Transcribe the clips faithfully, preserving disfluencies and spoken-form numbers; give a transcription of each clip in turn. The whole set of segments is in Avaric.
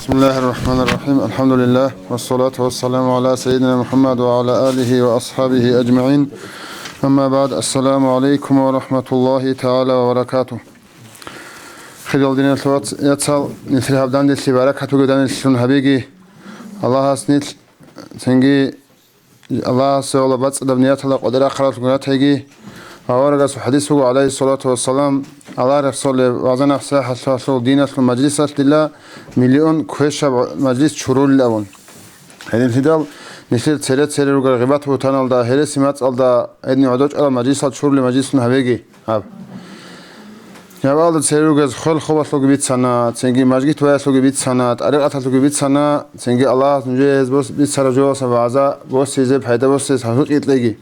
بسم الله الرحمن الرحيم. الحمد لله. والصلاة والسلام على سيدنا محمد وعلى آله وأصحابه أجمعين. أما بعد. السلام عليكم ورحمة الله تعالى وبركاته. Хириял диналъул вац-, яцал, нилъер гьаб данделъи баракат бугеб данделъун гьабеги. Аллагьас нилъ цинги Аллагьасе гьола бацӀцӀадаб нияталда къватӀир ахъаралъугун ратайги. Аварагасул хӀадис буго, гӀалайгьиссалату вассалам, Аллагь рехсолеб вагӀза-насихӀалъул диналъул мажлисалъ дила миллион квешаб мажлис чурулел абун. Гьединлъидал нилъер цере-цере ругел гъибат-бугьтаналда, гьереси-мацӀалда, гьедин гӀодочӀарал мажлисал чурулел мажлисун гьабеги. Гьаб. Гьабалда цере ругез хвел-хобалъулги бицана, цинги мажгит баялъулги бицана, тӀарикъаталъулги бицана, цинги Аллагьас нужее гьез бос-, бицараб жоялдаса вагӀза босизе, пайда босизе гьазул кьеги.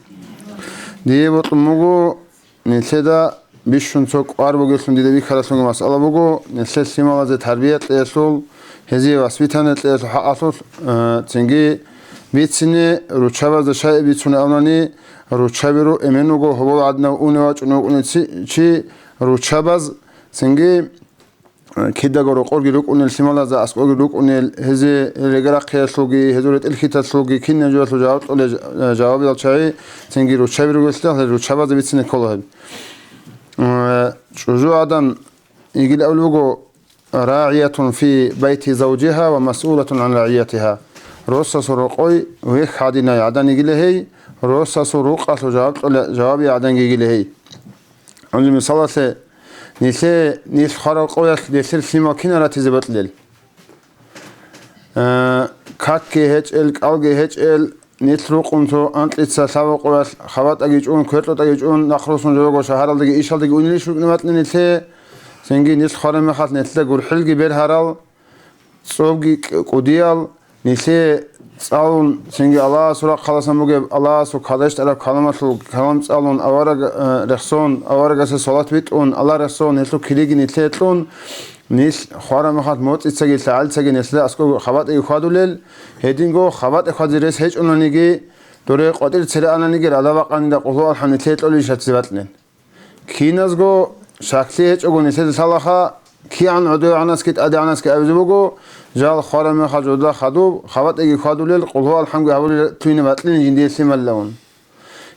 Дие бокьун буго, нилъеда бищун цо кӀвар бугелъун дида бихьаралъунги масъала буго, нилъер лъималазе тарбия кьеялъул, гьезие воспитание кьеялъул хӀакъалъулъ, э, цинги бицине, руччабазда щай бицунеб абунани, руччаби ру эмен вуго, гьобол гӀадинав унев вачӀун вукӀунев ци-, чи, руччабаз, цинги, э, кидаго рокъорги рукӀунел, лъималазда аскӀорги рукӀунел, гьезие регарахъиялъулги, гьезул ретӀел хьиталъулги, кинаб жоялъул жаваб кьолел, э, жавабиял чагӀи, цинги руччаби ругелъидал, гьел руччабазда бицине ккола гьеб. Э, чӀужу гӀадан йигил абулеб буго, «РагӀиятун фи байти завжигьа ва масъулатун гӀан рагӀиятигьа». Росасул рокъой вехь гӀадинай гӀадан йигила гьей, росасул рукъалъул жаваб кьола-, жавабияй гӀадан йигила гьей. Гьанже мисалалъе, нилъе, нилъ хварал къоялъ нилъер лъимал кинал ратизе бокьилел? Э, какги гьечӀел, кӀалги гьечӀел, нилъ рукъун цо анкьица лъабакъоялъ хабатӀаги чӀун, кверкьутӀаги чӀун, нахъруссун жо-, жого шагьаралдаги ишалдаги унелищ рукӀине батӀни нилъе, цинги нилъ хвараб мехалъ нилъеда гурхӀелги бергьарал, цӀобги кӀ-, кӀудиял, нилъе цӀалун, цинги Аллагьасул рахъаласан бугеб, Аллагьасул калдащтӀараб каламалъул калам цӀалун, авараг, э, рехсон, аварагасе салат битӀун, Аллагь рехсон, гьелъул кириги нилъе кьун, нилъ хвараб мехалъ моцӀицаги лъагӀалицаги нилъеда аскӀоб хабатӀиги хьвадулел, гьединго хабатӀи хьвазе рес гьечӀунаниги, доре къватӀир цере ананиги, рада бакъанида къулгьу алхӀам нилъе кьолищ ратизе батӀнел. Киназго щаклъи гьечӀого нилъеда лъалаха, кигӀан гӀодовегӀанасги тӀадегӀанасги абизе буго, жал хвараб мехалъ жодла хадуб, хабатӀиги хьвадулел, къулгьу алхӀамги гьабулел лъугьине батӀлъине жиндие лъималилавун.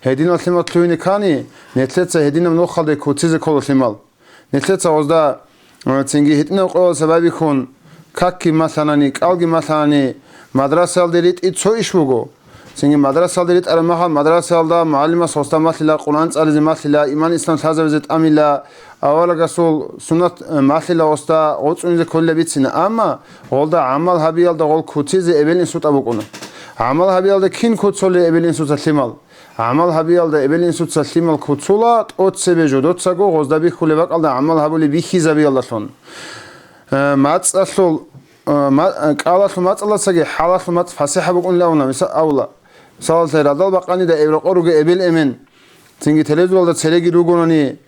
Гьединал лъимал лъугьине ккани, нилъеца гьединаб нухалде куцизе ккола лъимал. Нилъеца гъозда, э, цинги гьитӀинаб къоялъ байбихьун, какги малъанани, кӀалги малъанани, мадрасаялде ритӀи цо иш буго. Цинги мадрасаялде ритӀараб мехалъ, мадрасаялда мугӀалимас гъосда малъила, Къуръан цӀализе малъила, иман-ислам лъазабизе тӀамила, аварагасул суннат, э, малъила гъосда, гъоцӀунизе кколила бицине. Амма гъолда гӀамал гьабиялда гъол куцизе эбел-инсутӀа букӀуна. ГӀамал гьабиялда кин куцоли эбел-инсуца лъимал? ГӀамал гьабиялда эбел-инсуца лъимал куцула, тӀоцебе жодоцаго гъозда бихьулеб бакӀалда гӀамал гьабулеб бихьизабиялдалъун. Э, мацӀалъул, э, ма-, э, кӀалалъул мацӀалдасаги хӀалалъул мацӀ фасихӀа букӀунилавуна, миса-, авла. Мисалалъе, радал бакъанида эб-, рокъор ругел эбел-эмен, цинги телевизоралда цереги ругонани,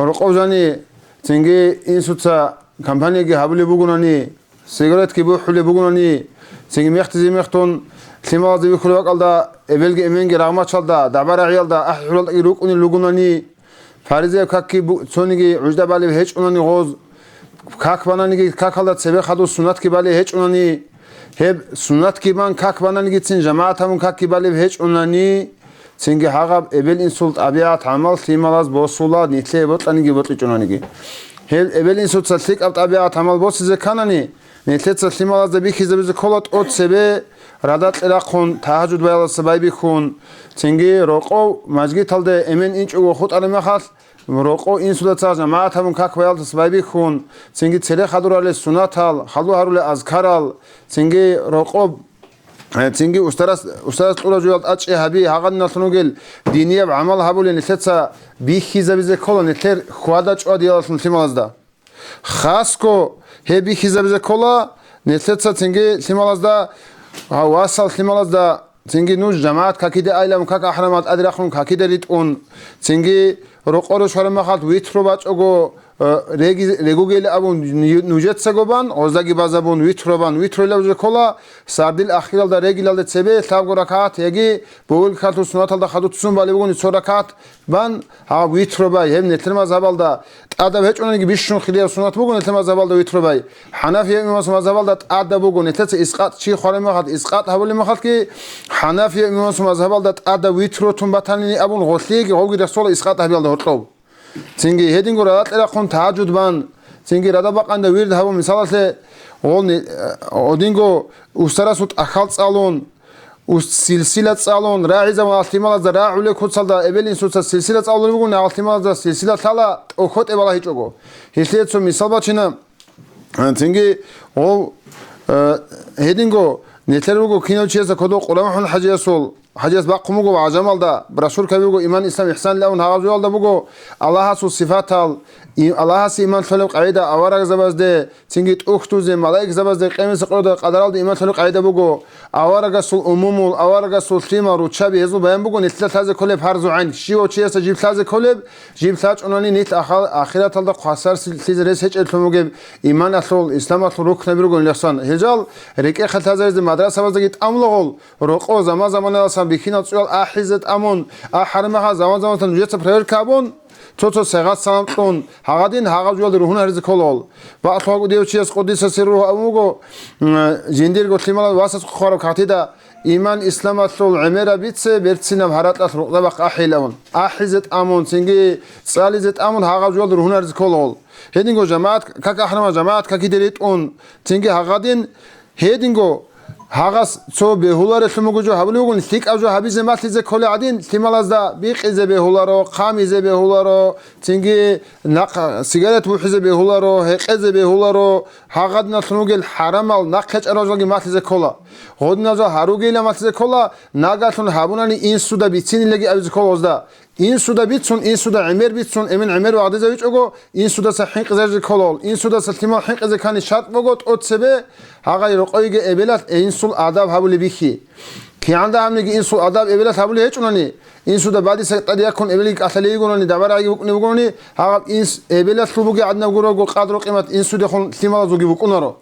рокъов жани, цинги инсуца компанияги гьабулеб бугонани, сигаретги бухӀулеб бугонани, цинги мехтизе мехтун, лъималазда бихьулеб бакӀалда, эбелги эменги рагъмачалда, дагӀба-рагӀиялда, ахӀи-хӀуралдаги рукӀунел ругонани, фаризаяб какги бу-, цониги гӀужда балеб гьечӀунани гъоз, как бананиги какалда цебе хадур суннатги балеб гьечӀунани, гьеб суннатги бан как бананигицин жамагӀат гьабун какги балеб гьечӀунани, цинги гьагъаб эбел-инсул тӀабигӀат-гӀамал лъималаз босула, нилъее бокьаниги бокьичӀонаниги. Гьел эбел-инсуца лъикӀаб тӀабигӀат-гӀамал босизе кканани, нилъеца лъималазда бихьизабизе ккола тӀоцебе, рада кьерахъун, тагьажуд баялдаса байбихьун, цинги рокъов мажгиталде эмен инчӀого хутӀараб мехалъ, рокъов инсуда цо жамагӀат гьабун как баялдаса байбихьун, цинги цере хадуралел суннатал, хадур гьарулел азкарал, цинги рокъов Э, цинги устарас, устарас кьураб жоялда тӀадчӀи гьаби, гьагъадиналъун ругел динияб гӀамал гьабулел нилъеца бихьизабизе ккола нилъер хьвада-чӀвадиялалъун лъималазда. Хасго гьеб бихьизабизе ккола нилъеца цинги лъималазда, гьав васал лъималазда, цинги нуж жамагӀат какиде айилан, как ахӀрамал тӀаде рахъун какиде ритӀун, цинги рокъоре щвараб мехалъ витру бачӀого, э, реги-, регугейилан абун нужецаго бан, гъоздаги базабун, витро бан, витроилан уже ккола, сардил ахиралда регилалде цебе лъабго ракагӀат яги богьилккалъул суннаталда хадуб ццун балеб бугони цо ракагӀат бан, гьаб витро бай, гьеб нилъер мазгьабалда тӀадаб гьечӀониги бищун хирияб суннат буго нилъер мазгьабалда витро бай. ХӀанафия имамасул мазгьабалда тӀадаб буго, нилъеца искъат чи хвараб мехалъ, искъат гьабулеб мехалъги, ХӀанафия имамасул мазгьабалда тӀадаб витро тун батанин абун гъолъиеги гъовги рехсола искъат гьабиялда гьоркьоб. Цинги гьединго радакье рахъун тагьажуд бан, цинги радаб бакъанила вирд гьабун, мисалалъе, гъолни, э, гьединго устарасул тӀахьал цӀалун, ус-, силсила цӀалун, рагӀизабун гьалъималазда рагӀулел куцалда эбел-инсуца силсила цӀалулел бугони, гьалъималазда силсила лъала тӀохьо-тӀе балагьичӀого. Гьелъие цо мисал бачина, э, цинги гъов, э, гьединго нилъер руго кинав чиясда кодов Къурамахун ХӀажиясул, ХӀажияс бахъун буго ва гӀажамалда брошюрка буго, «Иман, Ислам, ИхӀсан» абун гьагъаб жоялда буго Аллагьасул сифатал, и-, Аллагьасе иман лъолеб къагӀида аварагзабазде, цинги тӀухьдузде, малаикзабазде, къиямасеб къоялда къадаралде иман лъолеб къагӀида буго, аварагасул умумул, аварагасул лъимал, руччаби гьезул баян буго, нилъеда лъазе кколеб гьарзу гӀайн, щивав чиясда жиб лъазе кколеб, жиб лъачӀунани нилъ ахал-, ахираталда хвасарлъизе рес гьечӀеблъун бугеб иманалъул, исламалъул рукнаби руго нилъесан. Гьел жал рекӀехъе лъазаризе мадрасабаздаги тӀамулагъул, рокъо заман-заманаласан бихьинал цӀуял ахӀизе тӀамун, ахӀараб мехалъ заман-заманалъан нужеца проверка абун, цо-цо сегъат салам кьун, гьагъадин гьагъаб жоялде ругьун гьаризе кколагъул. Бакълъун вуго дев чияс, къуддиса сирругьу, абун буго, м, жиндирго лъималал васас хъвараб кагътида: «Иман, исламалъул гӀемераб бице, берцинаб гьаракьалъ рукъзабахъ ахӀейилан». АхӀизе тӀамун, цинги цӀализе тӀамун гьагъаб жоялде ругьун гьаризе кколагъул. Гьединго жамагӀат как ахӀараб мехалъ, жамагӀат какиде ритӀун, цинги гьагъадин гьединго гьагъас цо бегьуларелъун буго жо гьабулев вугони, лъикӀаб жо гьабизе малъизе кколей гӀадин, лъималазда бикъизе бегьуларо, хъамизе бегьуларо, цинги нахъ сигарет бухӀизе бегьуларо, гьекъезе бегьуларо, гьагъадиналъун ругел хӀарамал нахъе чӀарал жоги малъизе ккола. Гъодинал жо гьаругейилан малъизе ккола, нагагьлъун гьабунани инсуда бицинилаги абизе ккола гъозда. Инсуда бицун, инсуда гӀемер бицун, эмен гӀемер вагъдизавичӀого, инсудаса хӀинкъизаризе кколагъул. Инсудаса лъимал хӀинкъизе ккани шарт буго тӀоцебе гьагъай рокъойги эбелалъ инсул адаб гьабулеб бихьи. КигӀанда гьабниги инсул адаб эбелалъ гьабулеб гьечӀунани, инсуда бадиса тӀаде яккун эбелги кӀалъалей йигунани, дабарагӀиги букӀунеб бугони, гьагъаб инс эбелалъул бугеб гӀадинаб гурого къадру-къимат инсудехун лъималазулги букӀунаро.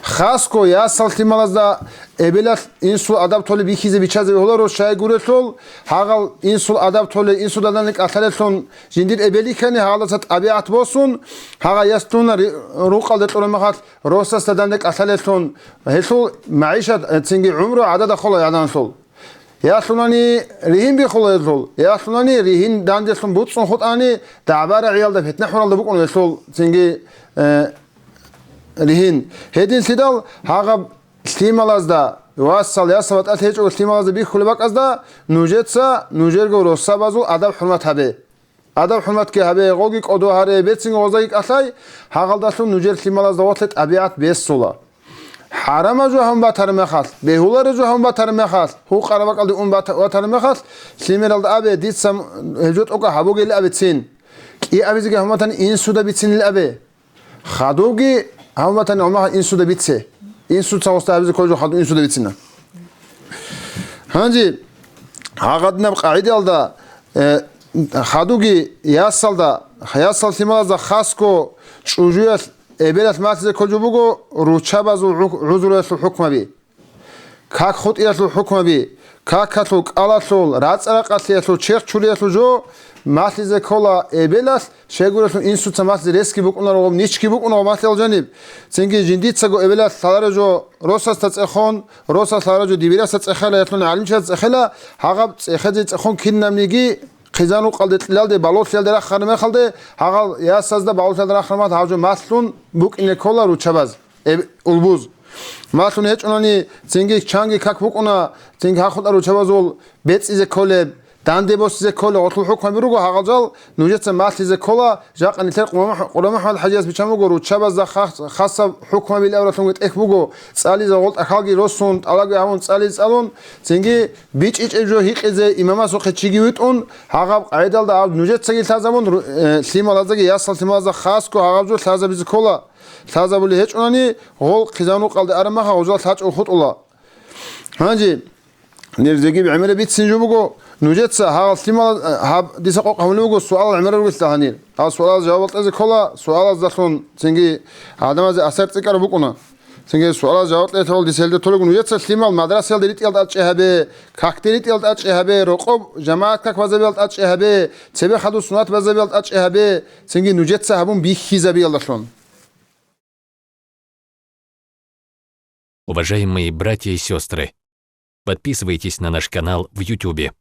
Хасго ясал лъималазда эбелалъ инсул адаб толеб бихьизе бичазе бегьуларо, щай гурелъул, гьагъал инсул адаб толей, инсуда данде кӀалъалелъун жиндир эбел йихьани, гьагъалдаса тӀабигӀат босун, гьагъа яс лъуна ри-, рукъалде кьураб мехалъ, росасда данде кӀалъалелъун, гьелъул магӀишат, э, цинги гӀумру гӀадада хола гӀаданалъул. Я лъунани ригьин бихула гьелъул, я лъунани ригьин данделъун буцӀцӀун хутӀани, дагӀба-рагӀиялда, питна-хӀуралда букӀун гьелъул цинги, э, ригьин. Гьединлъидал гьагъаб лъималазда, васал, ясал ватӀалъи гьечӀого лъималазда бихьулеб бакӀазда нужеца нужерго росабазул адаб-хӀурмат гьабе. Адаб-хӀурматги гьабе, гъоги кӀодо гьаре, берцинго гъоздаги кӀалъай, гьагъалдалъун нужер лъималазда гъорлъе тӀабигӀат бесула. ХӀарамаб жо гьабун батараб мехалъ, бегьулареб жо гьабун батараб мехалъ, гьукъараб бакӀалде ун бата-, ватараб мехалъ, лъимералда абе, дица гьеб жо тӀокӀаб гьабугейилан абе цин. КӀиабизеги гьабун батани, инсуда бицинилан абе. Хадубги гьабун батани, гьалмагъ инсуда бице. Инсуца гъосда гьабизе кколеб жо хадуб инсуда бицина. Гьанже гьагъадинаб къагӀидаялда, э, хадубги ясалда, ясал лъималазда хасго чӀужуялъ, эбелалъ малъизе кколеб жо буго руччабазул гӀу-, гӀузруялъул хӀукмаби. Как хутӀиялъул хӀукмаби, какалъул, кӀалалъул, рацӀа-ракъалъиялъул, черх чуриялъул жо малъизе ккола эбелалъ, щайгурелъул инсуца малъизе ресги букӀунаро ва ничги букӀунаро малъиялъул жаниб. Цинги жиндицаго эбелалъ лъалареб жо росасда цӀехон, росас лъалареб жо дибирасда цӀехела, ялъуни гӀалимчиясда цӀехела, гьагъаб цӀехезе цӀехон кинабниги хъизан-рукъалде, кьелалде, балугълъиялде рахараб мехалде, гьагъал ясазда балугълъиялде рахараб мехалде гьаб жо малъун букӀине ккола руччабаз. Эб-, улбуз. Малъун гьечӀунани, цинги чанги как букӀуна, цинги гьахъутӀа руччабазул бецӀизе кколеб, данде босизе кколеб, гъорлъул хӀукмаби руго гьагъал жал, нужеца малъизе ккола, жакъа нилъер Къурамах-, МухӀаммад ХӀажияс биччан буго, руччабазда хас-, хасаб хӀукмабилан абуралъунги тӀехь буго, цӀализе гъол тӀахьалги росун, тӀалабги гьабун, цӀализе цӀалун, цинги бичӀчӀичӀеб жо гьикъизе имамасухъе чиги витӀун, гьагъаб къагӀидалда аб нужецаги лъазабун, ру-, э, лъималаздаги, ясал лъималазда хасго гьагъаб жо лъазабизе ккола. Лъазабулеб гьечӀунани, гъол хъизан-рукъалде араб мехалъ гъозал лъачӀого хутӀула. Гьанже, нир жеги гӀемераб бицин жо буго, Нужеца гьал лъимал, гьаб дица къокъ гьавулев вуго суалал гӀемерал ругелъул гьанир. Гьал суалал жаваб кьезе ккола, суалаздалъун цинги гӀадамазе асар цӀикӀкӀараб букӀуна. Цинги суалал жаваб кьезе ккола, дица гьелда толего, нужеца лъимал мадрасаялда ритӀиялда тӀадчӀи гьабе, какде ритӀиялда тӀадчӀи гьабе, рокъоб жамагӀат как базабиялда тӀадчӀи гьабе, цебе хадур суннат базабиялда тӀадчӀи гьабе, цинги нужеца гьабун бихьизабиялдалъун. Уважаемые братья и сестры, подписывайтесь на наш канал в Ютубе.